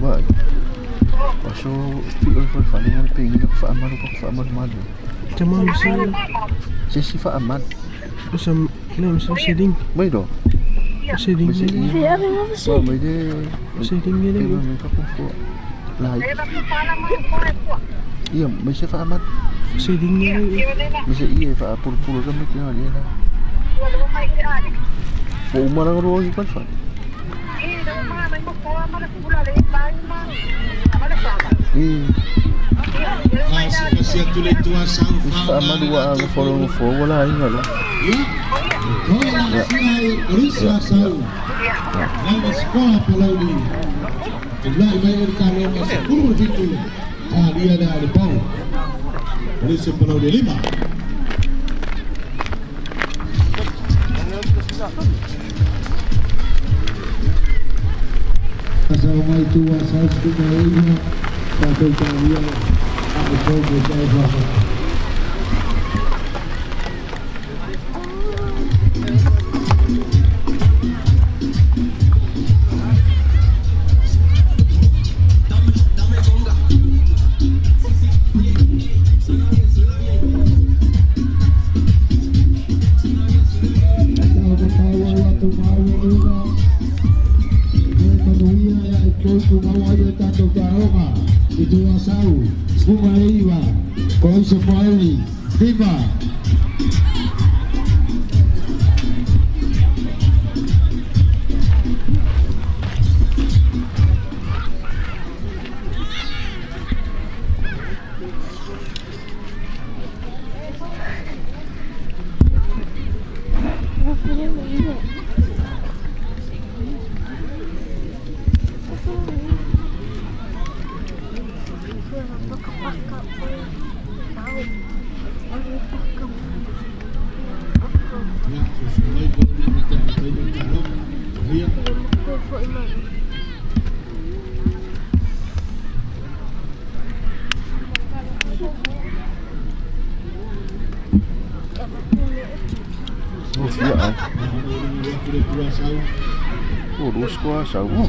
Vai. Paso pi'o i falefale le pegina ku faamalu pa ku faamalumalu. Tama masa Se si faamalu. Masa ne masa seding. Mai do. Seding. Mai se i. Fia Wa mai de. Seding ni E le. mai ka ku lai. Ia mai se faamalu. Seding ni le. Mai se i e faapulupulu ka mai te na. Ua uma laga loa i falefale. E faamalu ua aga folo fo ua laiga loa. Ia. Ia. Ia. Oh, fia ai. Oh, lua sikoa sau. Oh. Oh.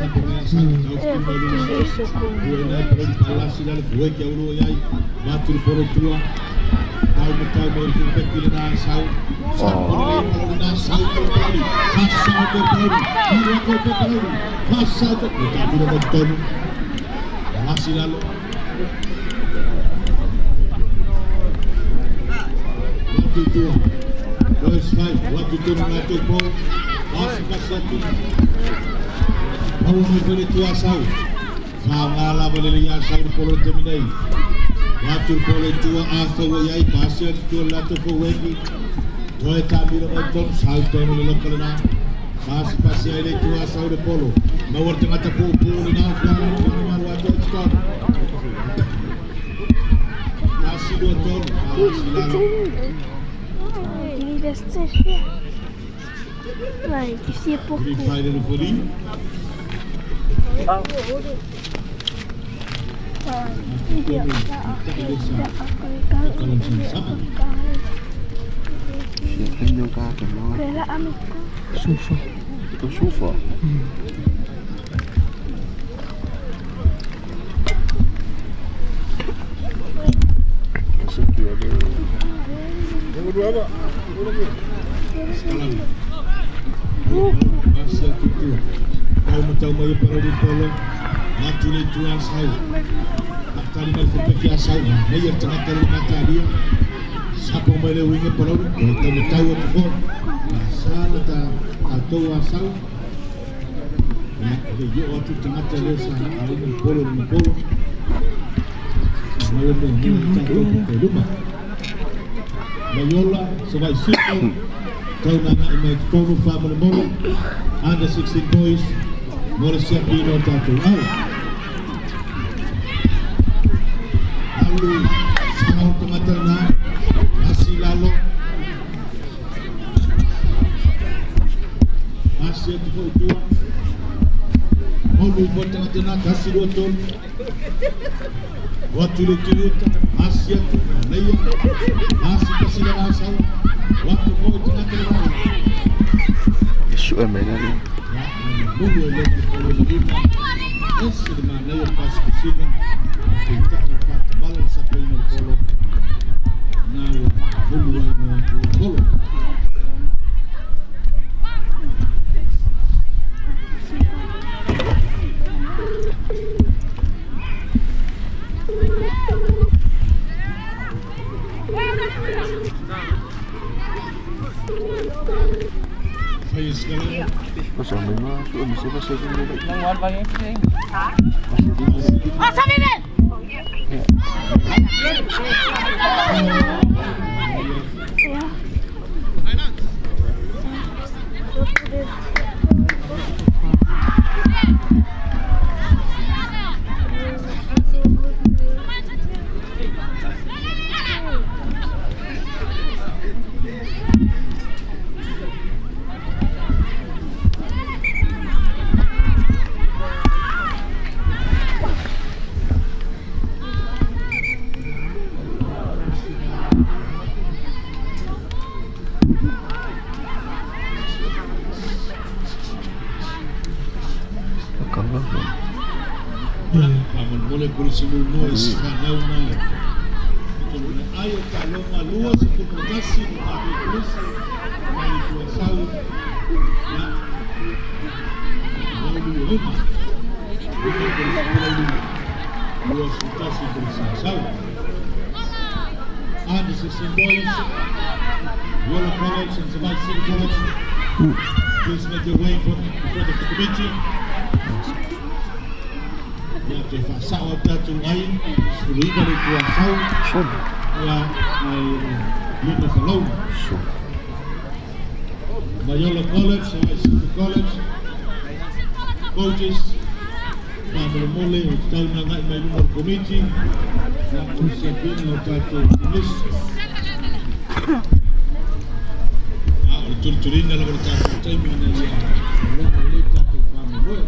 Sufa. Sufa. Under 16 boys, Malaysia Pino Tatu. Lalu Sahau Tengatana, Nasi Lalo, Nasi Tua, Molu Tengatana, Nasi Dotol, Watu Lututa, Nasi Naya, Nasi Kasila Asau, Watu Tengatana. Sue mai la le. And the 16 boys, Royal College and Savai'i City College, please make your way in front of the committee. Ia te whaasao tātou ai, suluiva le tuasau, ia mai lima whalauna. Vaiola College, Savai'i City College, coaches, whaamole o te tauna ngai mai luma o le committee, ia o siapina o tātou kunis. Ia o le turiturina lava le tātou taimi na ia longa le tātou whaamole.